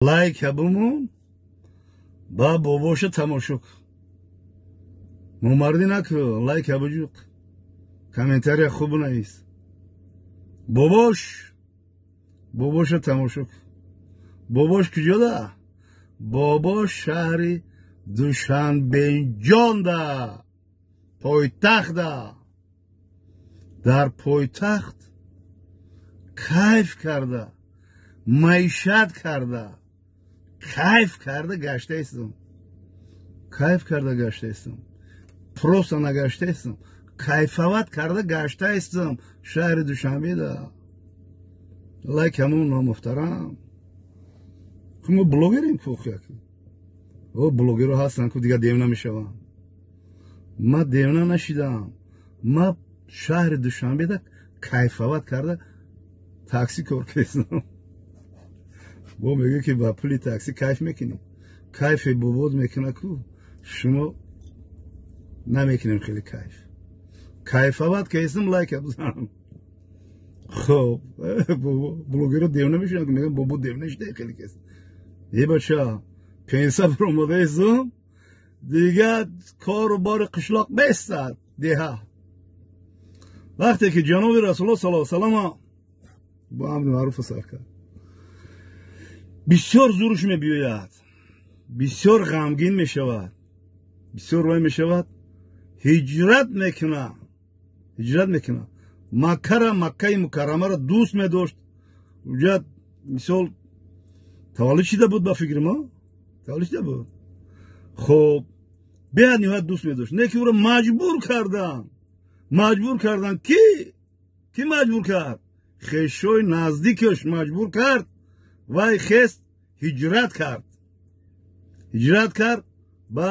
Лайка бумон, ба бобоша тамошо кун. Номардӣ накун, лайка буҷуқ. Комментария хуб навис. Бобош, бобоша тамошо кун. Бобош куҷода? Бобош шаҳри Душанбеҷонда, пойтахтда. Дар пойтахт кайф карда, маишат карда, кайф карда гаштаистам. Кайф карда гаштаистам. Просто нагаштаистам. Кайфовать карда гаштаистам шаҳри Душанбеда. Лайк ҳамон номуҳтарам. Мо блогерем ку як. О, блогерҳо ҳастанд ку, дигар девна мешаванд. Ма девна нашидам. Ма шаҳри Душанбеда кайфовать карда такси кор кардам. Бо мегӯ ки ба пули такси кайф мекунӣ. Кайфе бобод мекуна ку, шумо намекунем хеле кайф. Кайфовать кардам, лайка бизан. Хоб, блогерҳо девна мешаванд, мегӯянд бобо девна шуда хеле кас. Е бача, пенса баромадаистам, дигар кору бори қишлоқ бестад деҳа. Вақте ки ҷаноби Расулуллоҳ саллаллоҳу алайҳи васаллам бо амри маъруф сар кард, бисёр зурш мебиёяд, бисёр ғамгин мешавад, бисёр вай мешавад, ҳиҷрат мекунад, ҳиҷрат мекунад. Маккара, Маккаи Мукаррамаро дӯст медошт. Уҷа мисол таваллуд шида буд, ба фикри мо таваллуд шида буд. Хоб, беҳад ниҳоят дӯст медошт. Не ки ӯро маҷбур карданд, маҷбур карданд. Ки ки маҷбур кард? Хешои наздикаш маҷбур кард. Вай хест, ҳиҷрат кард, ҳиҷрат кард ба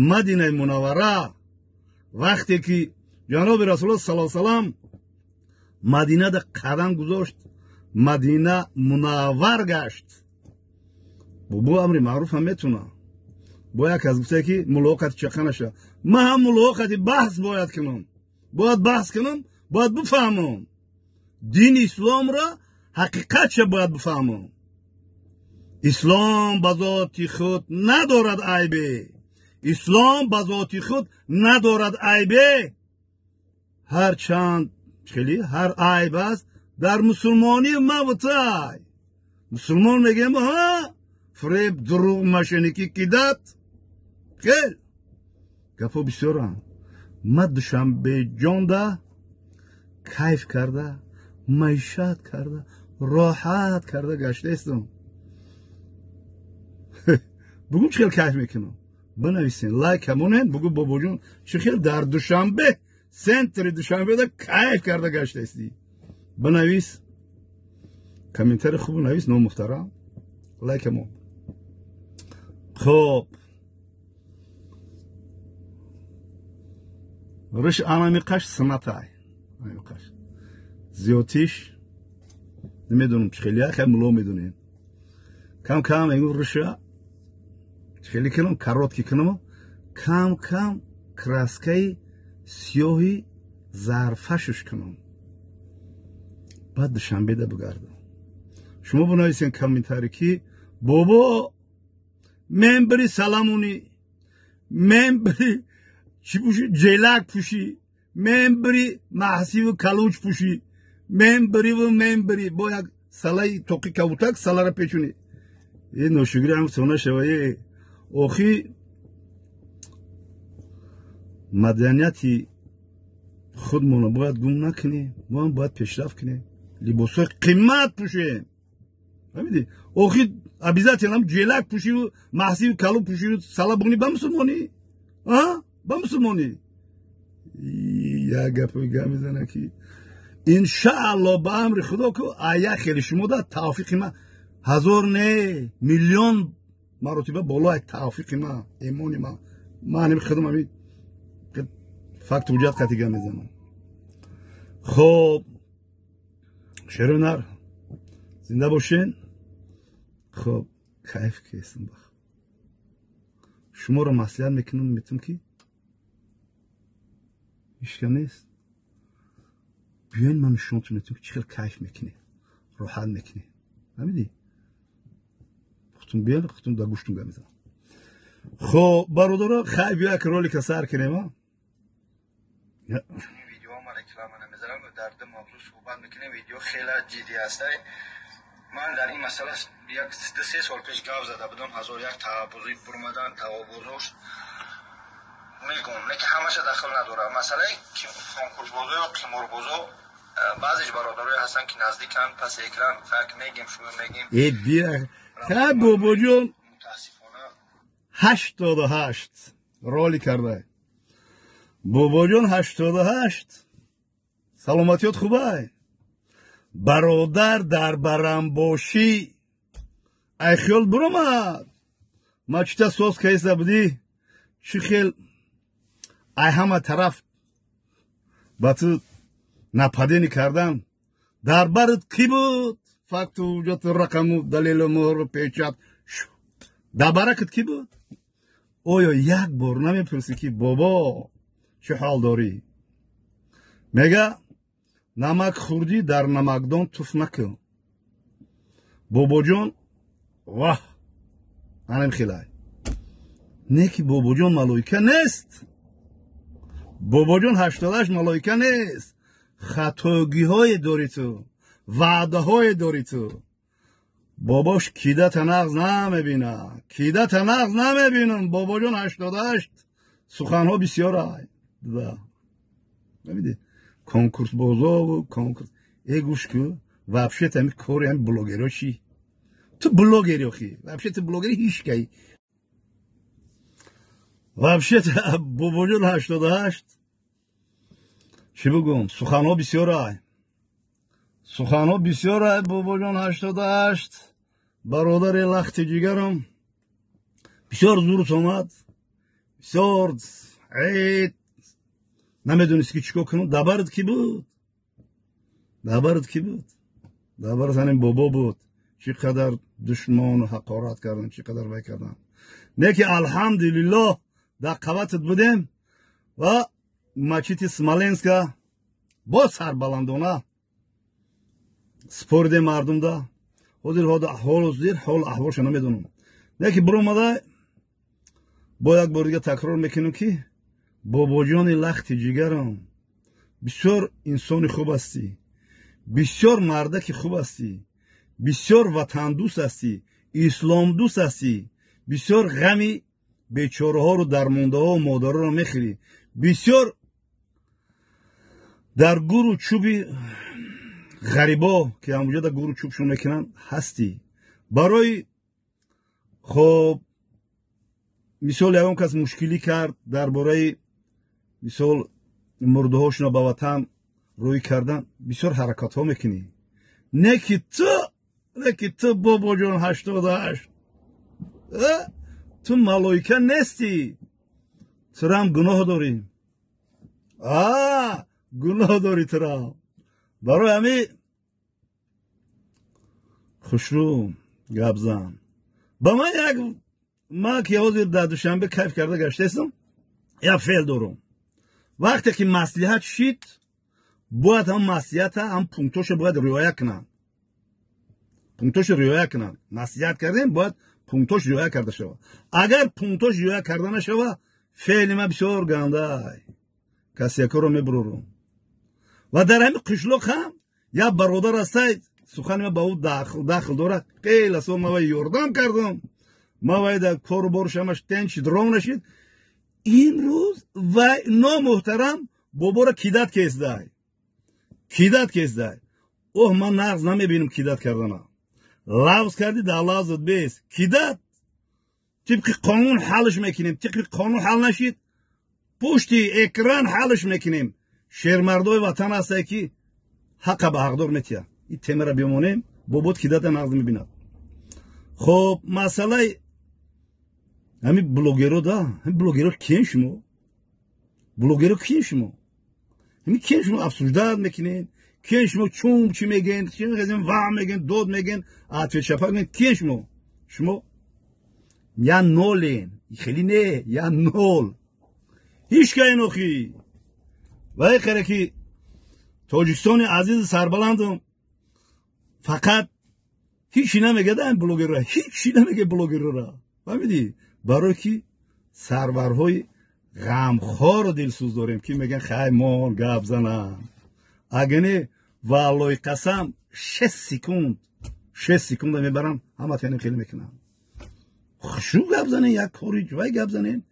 Мадинаи Мунаввара. Вақте ки ҷаноби Расулуллоҳ саллаллоҳу алайҳи васаллам Мадинада қадам гузошт, Мадина мунаввар гашт. Бобо амри маъруф ҳам метуна. Бо як кас гуфта ки мулоқати чақа наша. Ман ҳам мулоқати баҳс бояд кунам. Бояд баҳс кунам, бояд бифаҳмам. Дини исломро ҳақиқатша бояд бифаҳмам. Ислом ба зоти худ надорад айбе. Ислом ба зоти худ надорад айбе. Ҳарчанд хеле ҳар айб аст дар мусулмонӣ мавтай. Мусулмон мегӯем, ҳа, фиреб, дурӯғ, мошенникӣ кидат. Хел гапҳо бисёранд. Ма Душанбеҷонда кайф карда, маишат карда, роҳат карда гаштаистам. Бугум чӣ хел кайф мекунам? Бинависен, лайк ҳамонен, бугу бобоҷон чӣ хел дар Душанбе, центри Душанбеда кайф карда гаштаистӣ. Бинавис, комментари хуб навис, номуҳтарам, лайк ҳамон. Хоб, риш анамиқаш синатай, анамиқаш зиёдтиш намедонам чӣ хеле, хай муло медонем. Кам кам мегӯ риша чӣ хеле кунам, короткий кунам, кам кам краскаи сиёҳи зарфашуш кунам, баъд Душанбеда бигардам. Шумо бинависен комментари ки бобо мембри саламунӣ, мембри чӣ пӯшӣ, ҷелак пӯшӣ, мембри маҳсиву калуч пӯшӣ, мембриву мембри бо як салаи тоқи кабутак салара печунӣ. Е ношукрӣ ҳам сона шава. Е охи маданияти худмонро бояд гум накунем, мо ҳам бояд пешрафт кунем, либосҳои қимат пӯшем. Фаҳмидӣ? Охи обязательно ҷелак пӯшиву маҳсиву калу пӯшиву сала бугнӣ ба мусулмонӣ, а ба мусулмонӣ. Як гапо гап мезана ки иншаалло ба амри Худо ку ая хеле шумо да тавфиқи ма ҳазор не, миллион маротиба болои тавфиқи ма, имони ма. Ман ҳами худам ҳами факт ҳуҷҷат қатъи гап мезанам. Хоб, шеру нар зинда бошен. Хоб, кайф кестам. Бах шуморо маслиҳат мекунам, метум ки ҳичка нест, биёин ман нишонтон метум ки чӣ хел кайф мекунем, роҳат мекунем. Фаҳмидӣ? Хутун биён, хутун да гӯштун гап мезанам. Хоб, бародаро, хай, биё, як ролика сар кунем. Видео ман реклама намезанам, дар ду мавзӯъ суҳбат мекунем. Видео хеле ҷиддӣ аст. Ман дар ин масъала як 2-3 сол пеш гап зада будам. 1001 таабузӣ бурмадан таобузош мегум, не ки ҳамаша дахл надорад. Масъалаи конкурсбозо ё қиморбозо, баъзеш бародарое ҳастанд, ки наздиканд, паси экран фак мегем, шумо мегем. Э, бия, хай, бобоҷон. Мутаассифона. 88 ролик кардай, бобоҷон, 88. Саломатиёт хубай, бародар? Дар барамбошӣ ай хиёл буромад. Ма чита соз кайса будӣ, чӣ хел ай ҳама тараф ба ту нападение кардан. Дар барат кӣ буд? Факту ҳуҷҷату рақаму далелу муҳру печать дар баракат кӣ буд? Оё як бор намепурсӣ, ки бобо, чӣ ҳол дорӣ? Мега, намак хӯрдӣ, дар намакдон туф накун, бобоҷон. Ваҳ, анам хелай не, ки бобоҷон малоика нест. Бобоҷон 88 малоика нест. Хатогиҳое дорӣ ту, ваъдаҳое дорӣ ту. Бобош кидата нағз намебина, кидата нағз намебинам, бобоҷон 88. Суханҳо бисёрай. Намиди конкурсбозову конкурс. Э, гӯш ку, вообще-то ами кори ами блогеро чӣ? Ту блогери охи, вообще ту блогери ҳичкай. Вообще-то, бобоҷон 88, чӣ бигӯм, суханҳо бисёрай, суханҳо бисёрай, бобоҷон 88, бародари лахти ҷигарам. Бисёр зурут омад, бисёр ид намедонист, ки чӣ кор кунам. Дабарат кӣ буд? Дабарат кӣ буд? Дабарат ҳамин бобо буд. Чӣ қадар душмону ҳақорат кардан, чӣ қадар вай кардан. Не ки, алҳамдулиллоҳ, дар қаватат будем ва мачити Смоленска боз сарбаландона споридем мардумда. Ҳозир ҳозир ҳол аҳволша намедонам. Не ки биромада, бо як бор дига такрор мекунем, ки бобоҷони лахти ҷигарам, бисёр инсони хуб ҳастӣ, бисёр мардаки хуб ҳастӣ, бисёр ватандӯст ҳастӣ, исломдӯст ҳастӣ, бисёр ғами бечораҳору дармондаҳо, модароро мехӯрӣ, бисёр дар гуру чӯби ғарибо, ки ҳамуҷода гуру чӯбшон мекунанд, ҳастӣ. Барои хоб, мисол, ягон кас мушкилӣ кард дар бораи, мисол, мурдаҳошонро ба ватан рӯй кардан, бисёр ҳаракатҳо мекунӣ. Не ки ту, не ки ту, бобоҷон 88, ту малоика нестӣ. Турам гуноҳ дорӣ, а гуноҳ дорӣ турам. Барои ҳами хушрӯ гап зан. Ба ман як, ман ки ҳозир дар Душанбе кайф карда гаштаистам, як феъл дорам. Вақте ки маслиҳат шид, бояд ҳам маслиҳата, ҳам пунктоша бояд риоя кунанд, пунктоша риоя кунанд. Маслиҳат кардем, бояд пунктош риоя карда шавад. Агар пунктош риоя карда нашава, феъли ман бисёр гандай, касякоро мебурорам. Ва дар ҳамин қишлоқ ҳам як бародар ҳастай, сухани ман ба ӯ дахл дорад. Хеле сол ман вай ёрдам кардам, ман вай дар кору борш ҳамаш тенчид, ром нашид. Имрӯз вай номуҳтарам боборо кидать кесдай, кидать кесдай. Оҳ, ман нағз намебинам кидать кардана. Лавз кардӣ, дар лавзат бес. Кидать тибқи қонун ҳалш мекунем, тибқи қонун ҳал нашид, пушти экран ҳалш мекунем. Шермардои ватан ҳастае, ки ҳаққа ба ҳақдор метиҳад. Ин темара бимонем. Бобот кидать а нағз мебинад. Хоб, масъалаи ҳамин блогеро да, ҳамин блогеро киен шумо? Блогеро киен шумо? Ҳамин киен шумо обсуждать мекунед? Киен шумо? Чум чӣ мегӯен, ва мегӯен, дод мегӯен, ответ шапак мегӯен? Киен шумо? Шумо я нолен, хеле не, я нол, ҳеч каен охи. Вай харе ки Тоҷикистони азизи сарбаландам фақат. Ҳичи намегада ин блогерра, ҳичи намега блогерра. Фаҳмидӣ? Барои ки сарварҳои ғамхору дилсӯз дорем, ки меган хай мон гап занам. Агане валлои қасам 6 секунд, 6 секунда мебарам, ҳама тянем хеле мекунам. Хушу гап занен, як кори вай гап занен.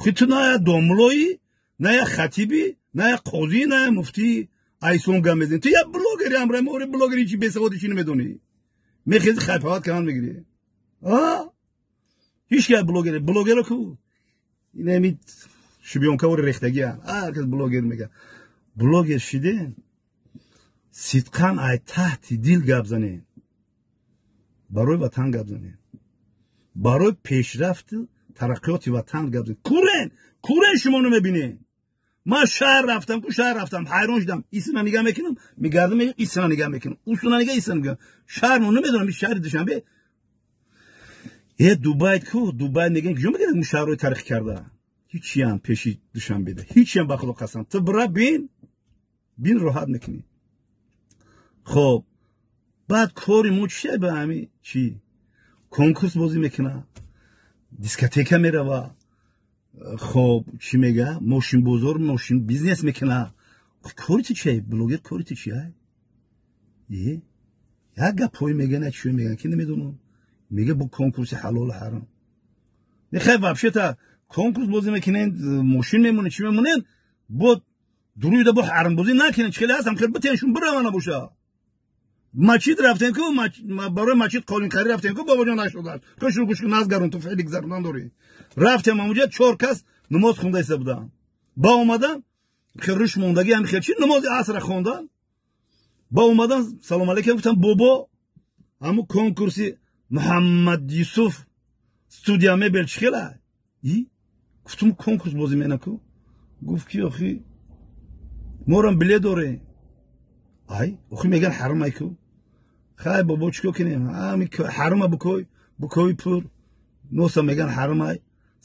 Хи ту на як домлои, на як хатибӣ, на як қозӣ, на як муфтӣ айсон гап мезанӣ. Ту як блогери ҳамроҳи мо, блогери чи бесаводи чи намедонӣ. Мехези хайфават кардан мегирӣ. А? Ҳеч ки блогери, блогеро ку? Инами шубёнкавори рехтагиам. Ҳар кас блогер мега. Блогер шиден, сидқан ай таҳти дил гап занен. Барои ватан гап занен. Барои пешрафту тараққиёти ватан гап занен. Курен, курен шумо намебинед. Ман шаҳр рафтам, ку шаҳр рафтам, ҳайрон шудам. Исна нигаҳ мекунам, мегардам, исна нигаҳ мекунам. Усуна нигаҳ, исна нигаҳ. Шаҳр мо намедонам, ин шаҳри Душанбе. Э Дубай ку, Дубай мегӯян, куҷо мегӯян мо шаҳрҳои тарихӣ карда? Ҳичиам пеши Душанбеда. Ҳичиам ба Худо қасам. Ту бира бин, бин роҳат мекунӣ. Хоб, баъд кори мо чия ба ҳами чӣ? Конкурс бозӣ мекуна, дискотека мерава, хоб чӣ мега, мошинбозор мошин бизнес мекуна. Кори ту чия? Блогер кори ту чия? Е? Як гапҳое меган, як чиё меган, ки намедонам. Мега бо конкурси ҳалолу ҳаром. Не хай вообще-то конкурс бозӣ мекунен, мошин мемонен, чӣ мемонен, бо дуруида бо ҳаромбозӣ накунен, чӣ хеле ҳастам, хел битеншун биравана боша. Мачид рафтем ку, барои мачид қолинқарӣ рафтем ку, бобоҷон нашудааст. Хушру гӯш кун, назгарун, ту феъли гузарондан дорӣ. Рафтем ҳамонҷа 4 кас намоз хонда иста будам. Ба омадан, хел рӯш мондагӣ ҳам хел чи намози асра хондан. Ба омадан салом алейкум гуфтам, бобо, ҳамун конкурси Муҳаммад Юсуф студия мебел чӣ хела? И? Гуфтум конкурс бозӣ мена ку? Гуфт ки охи морам билет дорем. Ай, охи меган ҳаром ай ку? Хай бобо чикор кунем? Ҳами ҳарома букой, букои пур. Носа меган ҳаром ай,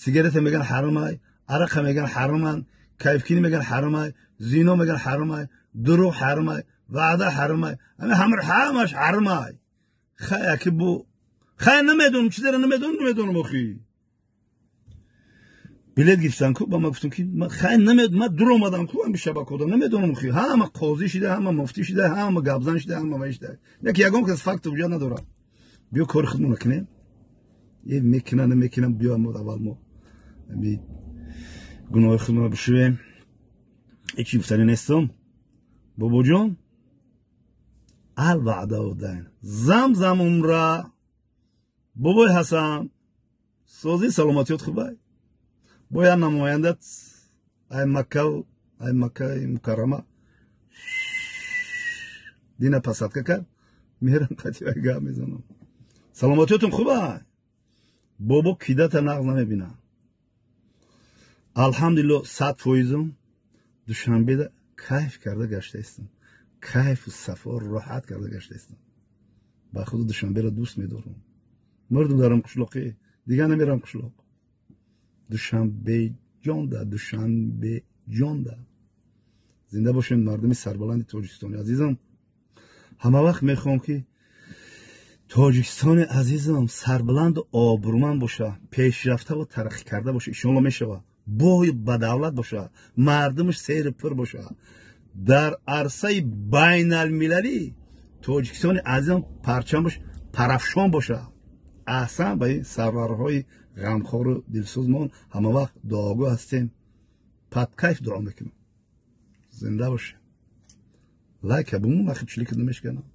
сигарета меган ҳаром ай, арақа меган ҳароман, кайфкинӣ меган ҳаром ай, зино меган ҳаром ай, дурӯғ ҳаром ай, ваъда ҳаром ай. Ҳами ҳамаш ҳаром ай. Хай аки бу хай намедонам, чизеро намедонам, намедонам охи. Билет гирифтан ку, ба ман гуфтам ки хай намедонам, ман дур омадам ку ҳами шабакода, намедонам охи. Ҳама қозӣ шида, ҳама муфтӣ шида, ҳама гапзан шида, ҳама вай шида. Яки ягон кас факт вуҷуд надорад. Биё кори худмонро кунем. Е мекунам, намекунам, биё мо аввал мо ҳами гуноҳи худмонро бишӯем. Ҳеҷ чиз гуфтанӣ нестам. Бобоҷон, ал ваъда дайн. Зам зам умра. Бобои Ҳасан, сози саломатиёт хубай. Бояд намояндат ай Макка, ай Маккаи Мукаррама дина пасадка кард, мерам қати ай гап мезанам. Саломатиётон хубай. Бобо кидата нағз намебинам. Алҳамдулилло 100% Душанбеда кайф карда гаштаистам. Кайфу сафо роҳат карда гаштаистам. Ба худ Душанберо дӯст медорам. Мурдум дарам қишлоқӣ, дигар намерам қишлоқ. Душанбеҷонда, Душанбеҷонда. Зинда бошед мардуми сарбаланди Тоҷикистони азизам. Ҳама вақт мехоҳам ки Тоҷикистони азизам сарбаланду обрӯманд боша, пешрафта ва тараққӣ карда боша, иншоалло мешава. Бой ба давлат боша, мардумаш сери пур боша. Дар арсаи байналмилалӣ Тоҷикистони азизам парчамаш парафшон боша. Аҳсан ба ин сарварҳои ғамхору дилсӯзмон ҳама вақт дуогӯ ҳастем. Падкайф дуо мекунем. Зинда бошед. Лайка бумон, ахи чилика намешканам.